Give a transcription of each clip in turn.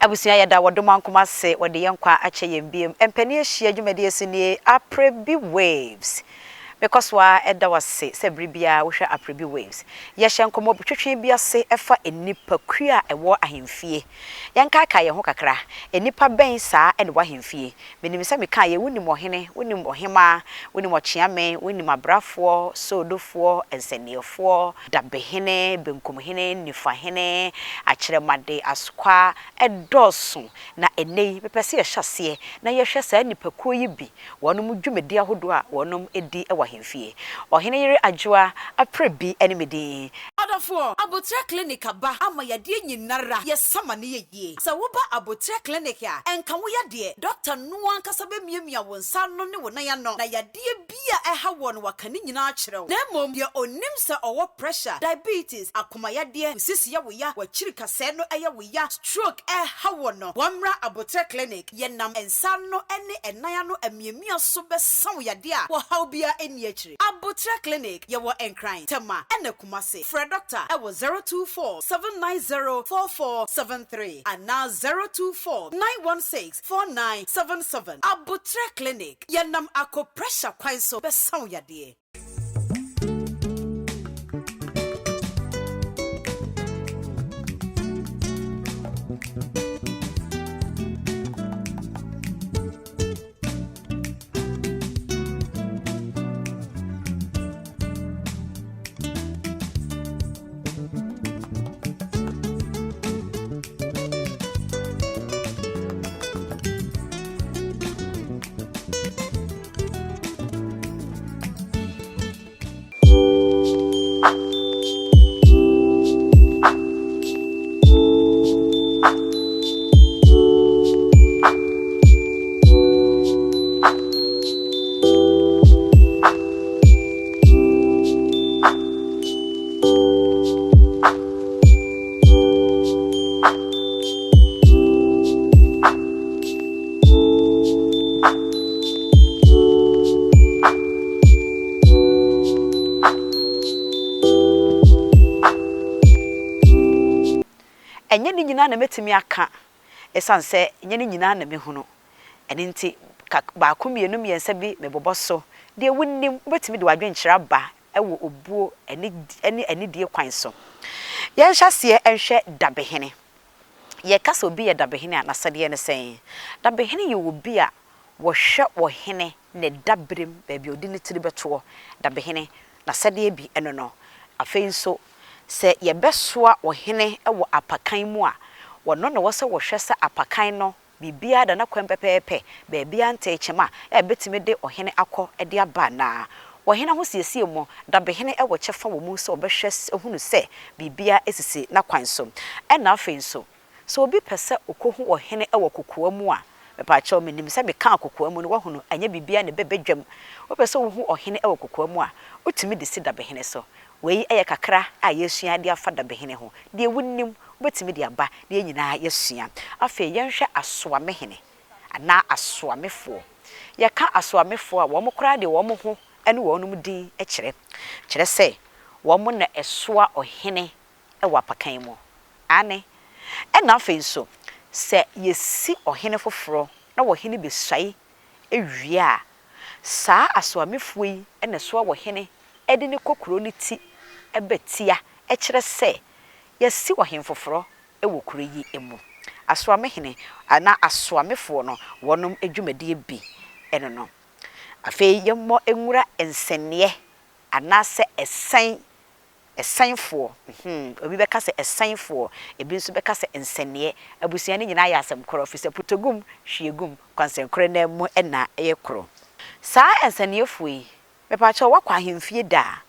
Abusua yɛda wɔ dom ankoma ase wɔde yɛn nkwa akyɛ yɛn biom mpanin ahyia dwumadie so nie Aprebi Waves mekɔ so ara da wo ase sɛ bere biara wohwɛ Aprebi Waves yɛhyɛ nkɔmmɔ twetwe bi ase ɛfa nnipa kuo a ɛwɔ ahemfie yɛnkaakae yɛn ho kakra nnipa bɛn saa na ɛwɔ ahemfie menim sɛ mekaeɛ wonim ɔhene wonim ɔhemaa wonim ɔkyeame wonim abrafoɔ soodofoɔ nsɛnniɛfoɔ Dabehene, Benkumhene, Nifahene, Akyerɛmade, Asokwa, ɛdɔɔso. Na ɛnnɛ yi, mepɛ sɛ yɛhyɛ aseɛ na yɛhwɛ saa nnipakuo yi bi, wɔnom dwumadi ahodoɔ a wɔnom di wɔ ahemfie. Ɔhene yere Adwoa Aprebi ne me din. Adɔfoɔ, Aboterɛ Clinic aba ama yadeɛ nyinara yɛ sa ma no yɛ yie. Sɛ wo ba Aboterɛ Clinic a, ɛnka wo yadeɛ. Dɔkta no ankasa bɛmiamia wo nsa ano ne wo nan ano na yadeɛ bi a ɛha woɔ no waka ne nyinaa akyerɛ wo. Na mmom deɛ ɔnnim sɛ ɔwɔ pressure, diabetes, akoma yadeɛ, wo sisi yɛ wo ya, w'akyiri kasɛɛ no yɛ wo ya, stroke ɛha woɔ no, wɔmmra Aboterɛ Clinic. Yɛnam nsa ano ne ɛnan ano amiamia so bɛsa wo yadeɛ a ɔhaw biara nni akyire. Aboterɛ Clinic, yɛwɔ Nkran, Tema ɛna Kumasi. Frɛ dɔkta wɔ 024 790 4473 anaa 024 916 4977. Aboterɛ Clinic, yɛnam acupressure kwan so bɛsa wo yadeɛ. Ɛnyɛ ne nyinaa na mɛtumi aka ɛsiane sɛ ɛnyɛ ne nyinaa na mɛhunu. Ɛno nti, kak, baako, mmienu, mmiɛnsa bi mebobɔ so. Deɛ wonim, wobɛtumi de w'adwenkyerɛ aba wɔ obuo ne ne anidie kwan so. Yɛnhyɛ aseɛ nhwɛ dabehene. Yɛka sɛ obi yɛ dabehene a, n'asɛdeɛ ne sɛn? Dabehene yɛ obi a wɔhwɛ ɔhene ne daberem, baabi a ɔde ne tiri bɛtoɔ. Dabehene, n'asɛdeɛ bi ne no. Afei nso, sɛ yɛbɛsoa ɔhene wɔ apakan mu a, ɔno na ɛwɔ sɛ wɔhwɛ sɛ apakan no Biribiara da n'akwan pɛpɛɛpɛ, baabiara ntee kyema a ebetumi de ɔhene akɔ de aba anaa. Ɔhene ahosiesie mu, dabehene wɔ kyɛfa wɔ mu sɛ ɔbɛhwɛ ahunu sɛ biribiara sisi n'akwan so. Ɛnna afei nso, sɛ obi pɛ sɛ okohu ɔhene wɔ kokoa mu a, mepaakyɛw, minim sɛ mekaa kokoa mu no, woahunu, ɛnyɛ biribiara na ɛbɛ badwam. Wopɛ sɛ wuhu ɔhene wɔ kokoa mu a, wotumi de si dabehene so. Wei yɛ kakra a yɛasua de afa dabehene ho. Deɛ wonim, wobɛtumi de aba na yɛn nyinaa yɛasua. Afei yɛnhwɛ asoamehene anaa asoamefoɔ. Yɛka asoamefoɔ a, wɔn koraa deɛ wɔn ho ne wɔn din kyerɛ. Kyerɛ sɛ, wɔn na ɛsoa ɔhene wɔ apakan mu. Aane. Ɛna afei nso, sɛ yɛsi ɔhene foforɔ na ɔhene bɛsuae wie a, saa asoamefoɔ yi na ɛsoa ɔhene de no kɔ kuro no ti ba tia, kyerɛ sɛ, yɛasi ɔhene foforɔ wɔ kuro yi mu. Asoamehene anaa asoamefoɔ no, wɔnom dwumadie bi ne no. Afei yɛmmɔ nwura nsɛnneɛ anaasɛ ɛsɛn Ɛsɛnfoɔ, hmm, obi bɛka sɛ ɛsɛnfoɔ, ebi nso bɛka sɛ nsɛnneɛ. Abusua no nyinaa yɛ asɛm korɔ, ɛfiri sɛ putɔ gu mu, hwie gu mu, kwansɛn korɔ no ara mu na ɛyɛ korɔ. Saa nsɛnneɛfoɔ yi, mepakyɛw, woakɔ ahemfie da a,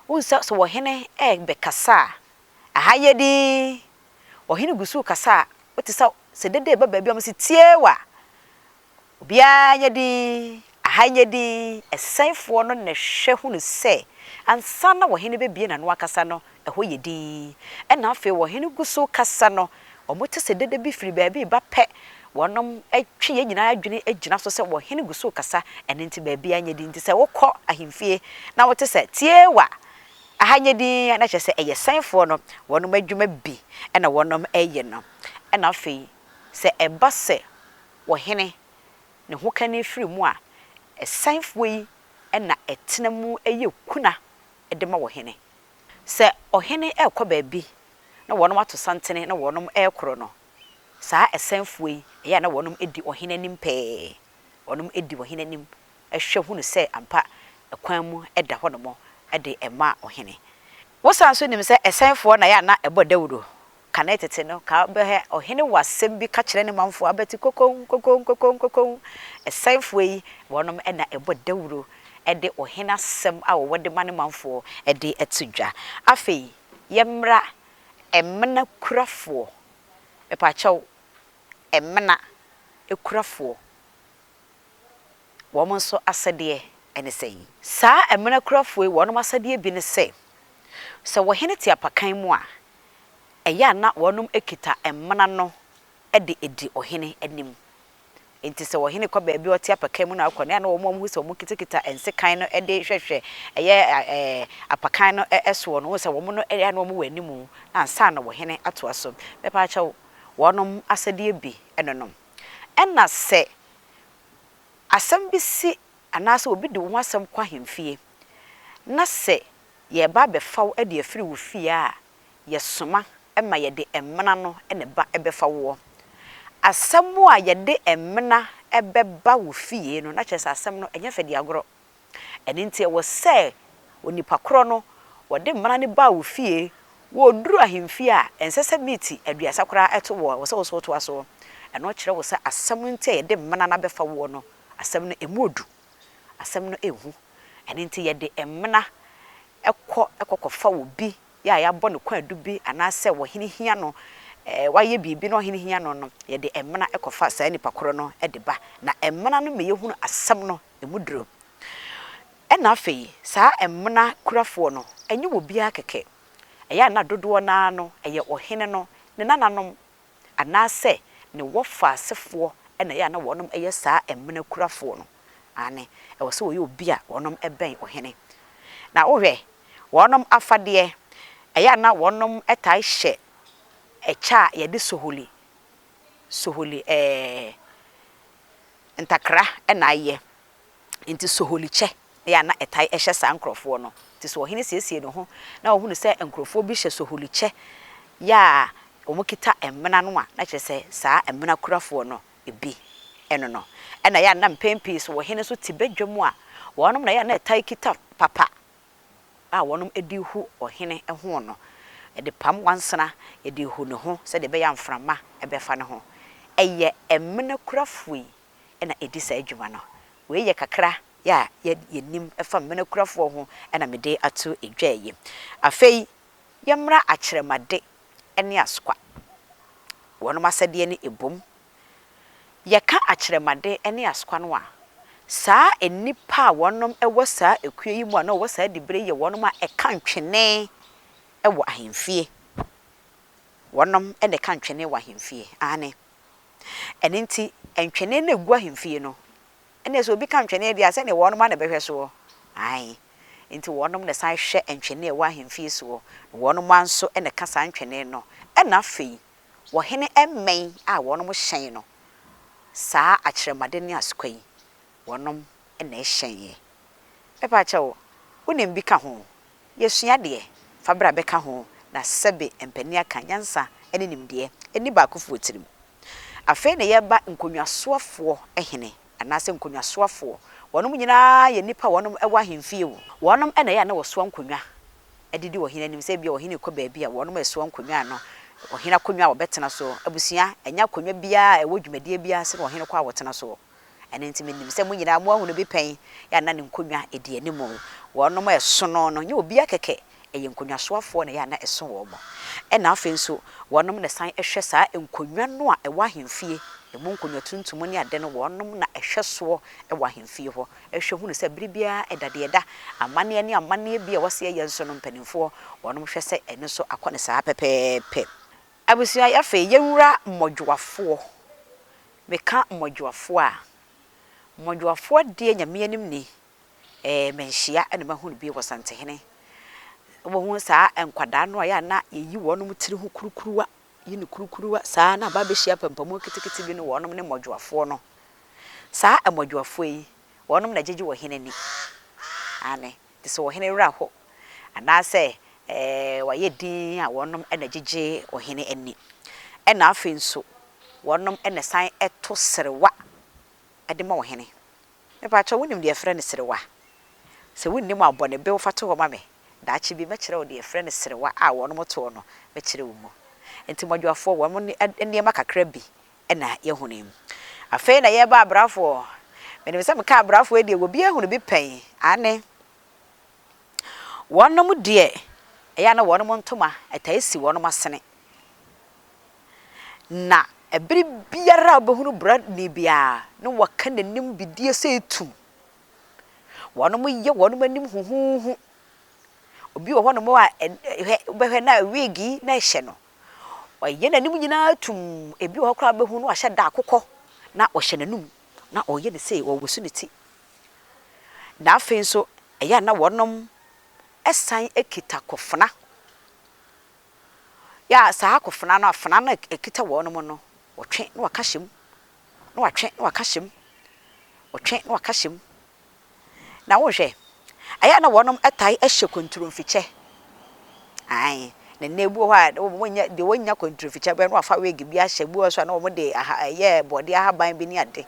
wohu sɛ sɛ ɔhene rebɛkasa a, ɛha yɛ dinn. Ɔhene gu so rekasa a, wote sɛ sɛ dede reba baabi a, wɔse tie wa! Obiara nyɛ dinn, aha nyɛ dinn, ɛsɛnfoɔ no na ɛhwɛ hunu sɛ ansa na ɔhene bɛbue n'ano akasa no, ɛhɔ yɛ dinn. Ɛnna afei ɔhene gu so rekasa no, wɔte sɛ dede bi firi baabi reba pɛ, wɔtwe yɛn nyinaa adwene gyina so sɛ ɔhene gu so rekasa, ɛno nti baabiara nyɛ dinn. Nti sɛ wokɔ ahemfie na wote sɛ, Tie wa! Aha nyɛ dinn a, na kyerɛ sɛ ɛyɛ sɛnfoɔ no wɔn adwuma bi na wɔreyɛ no. Ɛnna afei. Sɛ ɛba sɛ ɔhene ne hokani firi mu a, ɛsɛnfoɔ yi na ɛtena mu yɛ kuna de ma ɔhene. Sɛ ɔhene rekɔ baabi na wɔnom ato santene na wɔnom rekorɔ no, saa ɛsɛnfoɔ yi, ɛyɛ a na wɔnom di ɔhene anim pɛɛ. Wɔnom di ɔhene anim hwɛ hunu sɛ ampa kwan mu da hɔnom de ma ɔhene. Wosan nso nim sɛ ɛsɛnfoɔ na ɛyɛ a na ɛbɔ dawuro. Kane tete no, ka wobɛhwɛ ɔhene wɔ asɛm bi ka kyerɛ ne manfoɔ a, bɛte kokow, kokow, kokow, kokow. Ɛsɛnfoɔ yi, wɔnom na ɛbɔ dawuro de ɔhene asɛm a wɔwɔ de ma ne manfoɔ de to dwa. Afei, yɛmmra Ɛmena kurafoɔ. Mepaakyɛw, ɛmena kurafoɔ. Wɔn nso asɛdeɛ ne sɛn? Saa amena kurafoɔ yi wɔnom asɛdeɛ bi ne sɛ, sɛ ɔhene te apakan mu a, ɛyɛ a na wɔnom kita mmena no de di ɔhene anim. Enti sɛ ɔhene kɔ baabi a ɔte apakan mu na ɔkɔ no, ɛyɛ a na wɔn a wɔhu sɛ wɔkitakita nsekan no de hwɛhwɛ ɛyɛ apakan no soɔ no, wohu sɛ wɔn no ɛyɛ a na wɔn wɔ anim na ansa na ɔhene atoa so. Mepaakyɛw, wɔnom asɛdeɛ bi ne no. Ɛna sɛ asɛm bi si anaasɛ obi de wo ho asɛm kɔ ahemfie, na sɛ yɛreba abɛfa wo de afiri wo fie a, yɛsoma ma yɛde mmena no na ɛba bɛfa woɔ. Asɛm a yɛde mmena bɛba wo fie no, na kyerɛ sɛ asɛm no, ɛnyɛ fɛdiagorɔ. Ɛno nti ɛwɔ sɛ onipa korɔ no, wɔde mmara no ba wo fie, wɔduru ahemfie a, ɛnsɛ sɛ miiti aduasa koraa to woɔ, ɛwɔ sɛ wo nso wotoa soɔ. Ɛno kyerɛ wo sɛ asɛm no nti a yɛde mmara no abɛfa woɔ no, asɛm no ɛmu ɔdu, asɛm no ɛhu. Ɛno nti yɛde mmena kɔ kɔkɔfa obi yɛ a yɛabɔ no kwaadu bi anaasɛ ɔhene hia no, wayɛ biribi na ɔhene hia no no, yɛde mmena kɔfa saa nipa korɔ no de ba. Na mmena no ma yɛhunu asɛm no ɛmu duro. Ɛna afei, saa mmena kurafoɔ no, ɛnyɛ obiara kɛkɛ. Ɛyɛ a na dodoɔ no ara no, ɛyɛ ɔhene no, ne nananom, anaasɛ ne wɔfa asefoɔ na ɛyɛ a na wɔnom yɛ saa mmena kurafoɔ no. Aane, ɛwɔ sɛ wɔyɛ obi a wɔnom bɛn ɔhene. Na wohwɛ, wɔnom afadeɛ, ɛyɛ a na wɔnom taa hyɛ ɛkyɛ a yɛde soholi, soholi ɛɛ, ntakra na ayɛ. Enti soholikyɛ na ɛyɛ a na ɛtae hyɛ saa nkurɔfoɔ no. Enti sɛ ɔhene siesie ne ho na ɔhunu sɛ nkurɔfoɔ bi hyɛ soholikyɛ yɛ a wɔkita mmena no a, na kyerɛ sɛ saa mmena kurafoɔ no bi no no. Ɛna ɛyɛ a na mpɛn pii sɛ ɔhene nso te badwa mu a, wɔnom na ɛyɛ a na ɛtae kita papa a wɔnom de hu ɔhene ho no, de pam nwansena de hu ne ho sɛdeɛ ɛbɛyɛ a mframa bɛfa ne ho. Ɛyɛ amena kurafoɔ yi na ɛdi saa adwuma no. Wei yɛ kakra yɛ a yɛnim fa mmena kurafoɔ ho na mede ato dwa yi. Afei yɛmmra akyerɛmade ne asokwa. Wɔnom asɛdeɛ ne ɛbom Yɛka akyerɛmade ne asoa no a, saa nnipa a wɔnom wɔ saa ekuo yi mu a na wɔwɔ saa dibere yi yɛ wɔnom a ɛka ntwene wɔ ahemfie. Wɔnom na ɛka ntwene wɔ ahemfie. Aane. Ɛno nti, ntwene no a ɛgu ahemfie no, ɛnneɛ sɛ obi ka ntwene deɛ a, sɛdeɛ wɔnom ara na ɛbɛhwɛ soɔ. Aane. Nti wɔnom na ɛsan hwɛ ntwene a ɛwɔ ahemfie soɔ. Na wɔnom ara nso na ɛka saa ntwene no. Ɛna afei, Ɔhene mmɛn a wɔnom hyɛn no, saa akyerɛmade ne asukwa yi, wɔnom na ɛhyɛn yɛ. Mepaakyɛw, wonim bi ka ho? Yɛsua deɛ, fa bra bɛka ho na sɛbe mpanin aka nyansa ne nimdeɛ nni baakofoɔ tirim. Afei na yɛreba nkonnwasoafoɔ hene anaasɛ nkonnwasoafoɔ. Wɔnom nyinaa yɛ nnipa a wɔnom wɔ ahemfie o. Wɔnom na ɛyɛ a na wɔsoa nkonnwa de di ɔhene anim. Sɛ ebia ɔhene rekɔ baabi a, wɔnom resoa nkonnwa ano, ɔhene akonnwa a wɔbɛtena soɔ. Abusua, ɛnyɛ akonnwa biara a ɛwɔ dwumadie biara ase na ɔhene kɔ a wɔtena soɔ. Ɛno nti menim sɛ mo nyinaa moahunu bi pɛn, yɛ a na ne nkonnwa di anim. Wɔnom reso no no, nyɛ obiara kɛkɛ, ɛyɛ nkonnwasoafoɔ na ɛyɛ a na ɛso wɔn. Ɛna afei nso, wɔnom na ɛsan hwɛ saa nkonnwa no a ɛwɔ ahemfie, ɛmu nkonnwa tuntum ne ade no, wɔnom na ɛhwɛ soɔ wɔ ahemfie hɔ. hwɛ hunu sɛ bere biara ɛda deɛ ɛda, amanneɛ ne amanneɛ bi a ɛwɔ sɛ yɛyɛ nso no mpanimfoɔ wɔnom hwɛ sɛ ɛno nso akɔ no saa pɛpɛɛpɛ. Abusua yi afei yɛnwura mmɔdwoafoɔ, meka mmɔdwoafoɔ a, mmɔdwoafoɔ deɛ Nyame anim ni, ɛɛ manhyia na mahunu bi wɔ Santehene. Wobɛhu saa nkwadaa no a ɛyɛ a na yɛyi wɔnom tiri ho kurukuruwa. yi no kurukuruwa saa na aba abɛhyia apampamu ketekete bi no, wɔnom ne mmɔdwoafoɔ no. Saa mmɔdwoafoɔ yi, wɔnom na ɛgyegye ɔhene ani. Aane, nti sɛ ɔhene werɛ aho, anaasɛ ɛɛ wayɛ dinn a, wɔnom na ɛgyegye ɔhene ani. Ɛna afei nso, wɔnom na ɛsan to serewa de ma ɔhene. Mepakyɛw, wunim deɛ yɛfrɛ no serewa? Sɛ wunnim a, bɔ ne bew fa to hɔ ma me. Daakye bi, mɛkyerɛ wo deɛ yɛfrɛ no serewa a wɔnom toɔ no, mɛkyerɛ wo mu. Enti mmɔdwoafoɔ, wɔn nneɛma kakra bi na yɛahunu yi. Afei na yɛreba abrafoɔ. Menim sɛ meka abrafoɔ yi deɛ, obiara ahunu bi pɛn. Aane. Wɔnom deɛ, ɛyɛ a na wɔnom ntoma taa si wɔnom asene. Na bere biara a wobɛhunu brani biara na waka n'anim bidie sɛ etum. Wɔnom yɛ wɔnom anim huhuuhu. Obi wɔ hɔnom a hwɛ wobɛhwɛ na wig yi na ɛhyɛ no. Ɔyɛ n'anim nyinaa tumm. Ebi wɔ hɔ koraa wobɛhu no wahyɛ da akokɔ na ɔhyɛ n'anum na ɔyɛ ne sei, ɔwoso ne ti. Na afei nso ɛyɛ a na wɔnom san kita kofena. Yɛ a saa akofena no, afena no a ɛkita wɔn no, wɔtwe na wɔka hyɛ mu, na wɔatwe na wɔaka hyɛ mu, wɔtwe na wɔaka hyɛ mu. Na wohwɛ, ɛyɛ a na wɔn tae hyɛ kontromfikyɛ. Ae, na nnɛ ebi wɔ hɔ a wɔnnya, deɛ wɔnnya kontromfikyɛ bɛyɛ na wɔafa wig bi ahyɛ, ebi wɔ hɔ nso a na wɔde aha, ɛyɛ bɔɔdeɛ ahaban bi ne ade.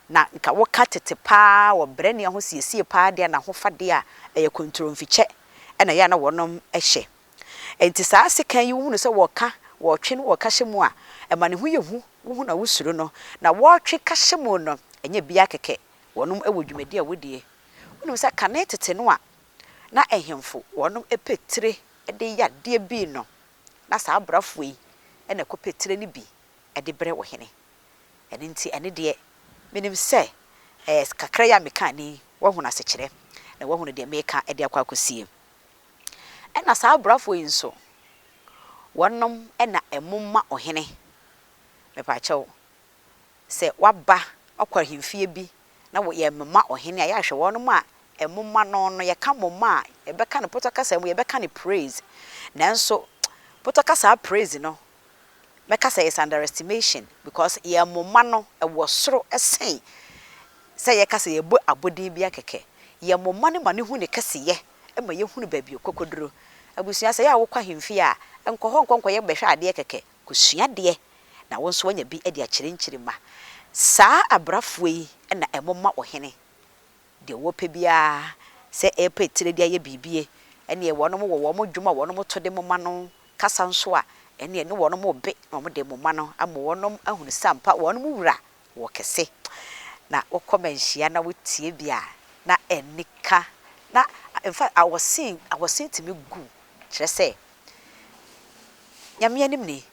Na nka woka tete paa wɔ brɛ ne ahosiesie paa deɛ na ahofadeɛ a ɛyɛ kontromfikyɛ na ɛyɛ a na wɔn hyɛ. Enti saa sekan yi wohunu sɛ wɔka, wɔtwe no wɔka hyɛ mu a, ɛma ne ho yɛ hu, wohu no a wosuro no. Na wɔtwe ka hyɛ mu no, ɛnyɛ biara kɛkɛ, wɔnom wɔ dwumadi a wɔdie. Wonim sɛ kane tete no a na ahemfo wɔnom pɛ tire de yɛ adeɛ bi no, na saa abrafoɔ yi na ɛkɔpɛ tire no bi de brɛ ɔhene. Ɛno nti ɛno deɛ menim sɛ ɛɛ kakra yi a mekaa no yi, woahunu asekyerɛ, na woahunu deɛ mereka de akɔ akɔsie. Ɛna saa abrafoɔ yi nso, wɔnom na ɛmoma ɔhene. Mepaakyɛw, sɛ waba wakɔ ahemfie bi na wɔ yɛmoma ɔhene a, yɛahwɛ wɔnom a ɛmoma no no, yɛka moma a, yɛbɛka no potɔ kasa mu, yɛbɛka no praise. Nanso, potɔ kasa praise no, mɛka sɛ it's underestimation because yɛn moma no ɛwɔ soro sen sɛ yɛka sɛ yɛbɔ abɔdin bia kɛkɛ. Yɛn moma no ma no hu ne kɛseyɛ ma yɛhunu baabi ɔkɔkɔduro. Abusua, sɛ ɛyɛ a wokɔ ahemfie a, nkɔ hɔ nkɔ nkɔyɛ bɛhwɛ adeɛ kɛkɛ, kɔsua adeɛ na wo nso woanya bi de akyerɛ nkyirimma. Saa abrafoɔ yi na ɛmoma ɔhene Deɛ wɔpɛ biara, sɛ ɛrepɛ etire de ayɛ biribie, ɛnneɛ wɔnom wɔ wɔn dwom a wɔnom to de moma no, kasa nso a, ɛnneɛ ne wɔnom rebe na wɔn de moma no ama wɔnom ahunu sɛ ampa wɔnom wura wɔ kɛse. Na wokɔ manhyia na wotie bi a, na anika, na infact awɔsen, awɔsen tumi gu, kyerɛ sɛ, Nyame anim ni,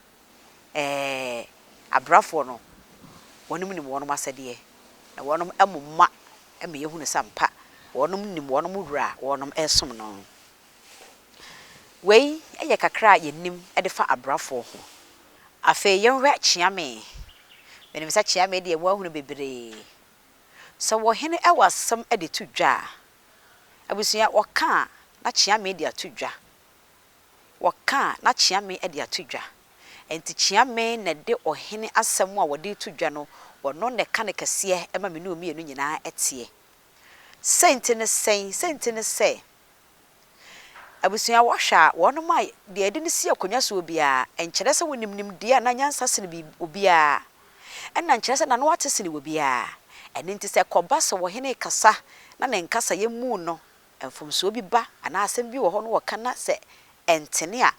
Ɛɛ, abrafoɔ no, wɔnom nim wɔnom asɛdeɛ, na wɔnom moma ma yɛhunu sɛ ampa wɔnom nim wɔnom Wura a wɔnom resom no. Wei yɛ kakra a yɛnim de fa abrafoɔ ho. Afei yɛnhwɛ Kyeame. Menim sɛ Kyeame deɛ moahunu bebree. Sɛ ɔhene wɔ asɛm de to dwa a, abusua, ɔka a, na Kyeame de ato dwa. Wɔka a, na Kyeame de ato dwa. Enti Kyeame na ɛde ɔhene asɛm a wɔde reto dwa no, ɔno na ɛka no kɛseɛ ma me ne wo mmienu nyinaa teɛ. Sei nti ne sɛn? Sei nti ne sɛ, abusua wɔhwɛ a, wɔnom a deɛ yɛde no si akonnwa soɔ biara, ɛnkyerɛ sɛ wɔnim nimdeɛ anaa nyansa sene obiara, ɛna nkyerɛ sɛ n'ano ate sene obiara. Ɛno nti sɛ ɛkɔba sɛ ɔhene rekasa na ne nkasaeɛ mu no mfomsoɔ bi ba anaa asɛm bi wɔ hɔ na wɔka na sɛ ɛntene a,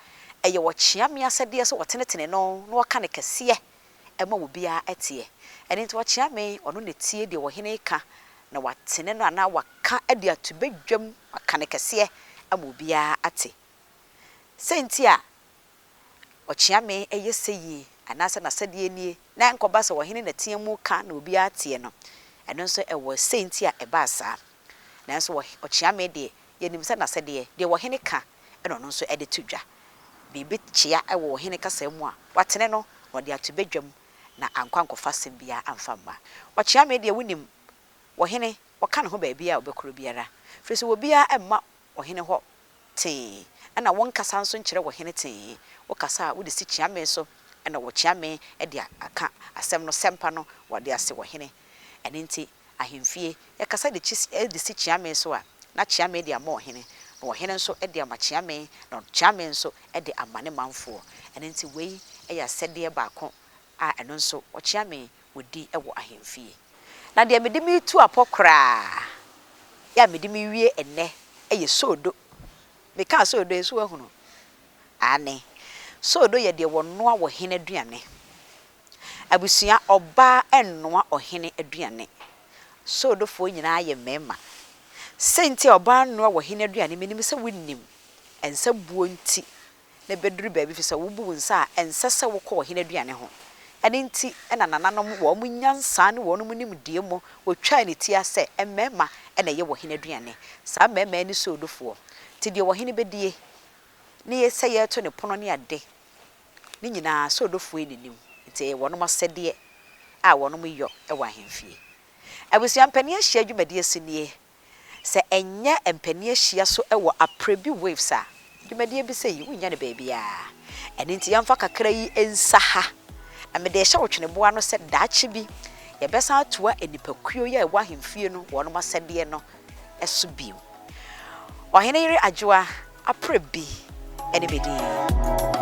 ɛyɛ ɔkyeame asɛdeɛ sɛ ɔtenetene no na ɔka no kɛseɛ ma obiara teɛ. Ɛno nti ɔkyeame, ɔno na ɛtie deɛ ɔhene reka na watene no anaa waka de ato badwam, waka no kɛseɛ ama obiara ate. Sɛ nti a ɔkyeame yɛ sɛyie anaasɛ n'asɛdeɛ nie na ɛnkɔba sɛ ɔhene na ɛtea mu ka na obiara teɛ no, ɛno nso ɛwɔ sɛ nti a ɛbaa saa. Nanso ɔkyeame deɛ, yɛnim sɛ n'asɛdeɛ, deɛ ɔhene ka na ɔno nso de to dwa. Biribi kyea wɔ ɔhene kasa mu a, watene no na ɔde ato badwam na ankɔ ankɔfa asɛm biara amfa amma. Ɔkyeame deɛ, wonim, ɔhene, ɔka ne ho baabiara a ɔbɛkorɔ biara, firi sɛ obiara mma ɔhene hɔ tee, ɛna wonkasa nso nkyerɛ ɔhene tee. Wokasa a, wode si kyeame so Na ɔkyeame de aka asɛm no sɛmpa no wɔde ase ɔhene. Ɛno nti ahemfie, yɛkasa de kyi de si kyeame so a, na kyeame de ama ɔhene, na ɔhene nso de ama kyeame, na kyeame nso de ama ne manfoɔ. Ɛno nti wei yɛ asɛdeɛ baako a ɛno nso ɔkyeame wɔdi wɔ ahemfie. Na deɛ mede meretu apɔ koraa yɛ a mede merewie ɛnnɛ yɛ soodo. Mekaa soodo yi, so woahunu? Aane. Soodo yɛ deɛ wɔnoa wɔ hene aduane. Abusua, ɔbaa nnoa ɔhene aduane. Soodofoɔ nyinaa yɛ mmarima. Sei nti a ɔbaa nnoa wɔ hene aduane, menim sɛ wonim. Nsa buo nti na ɛbɛduru baabi, firi sɛ wobu wo nsa a, ɛnsɛ sɛ wokɔ ɔhene aduane ho. Ɛno nti na nananom, wɔn nyansa ne wɔn nimdeɛ mu, wɔtwaa ne ti ara sɛ mmarima na ɛyɛ ɔhene aduane. Saa mmarima yi ne soodofoɔ. Nti deɛ ɔhene bɛdie, ne sɛ yɛreto ne pono ne ade, ne nyinaa soodofoɔ yi na ɛnim. Nti ɛyɛ wɔnom asɛdeɛ a wɔnom yɔ wɔ ahemfie. Abusua mpanin ahyia dwumadie so nie. Sɛ ɛnyɛ mpanin ahyia so wɔ Aprebi Waves a, dwumadie bi sɛyi wonnya no baabiara. Ɛno nti yɛmfa kakra yi nsa ha. Na mede rehyɛ wo tweneboa ano sɛ daakye bi yɛbɛsan atoa nnipakuo yi a ɛwɔ ahemfie no wɔnom asɛdeɛ no so bio. Ɔhene yere Adwoa Aprebi ne me din.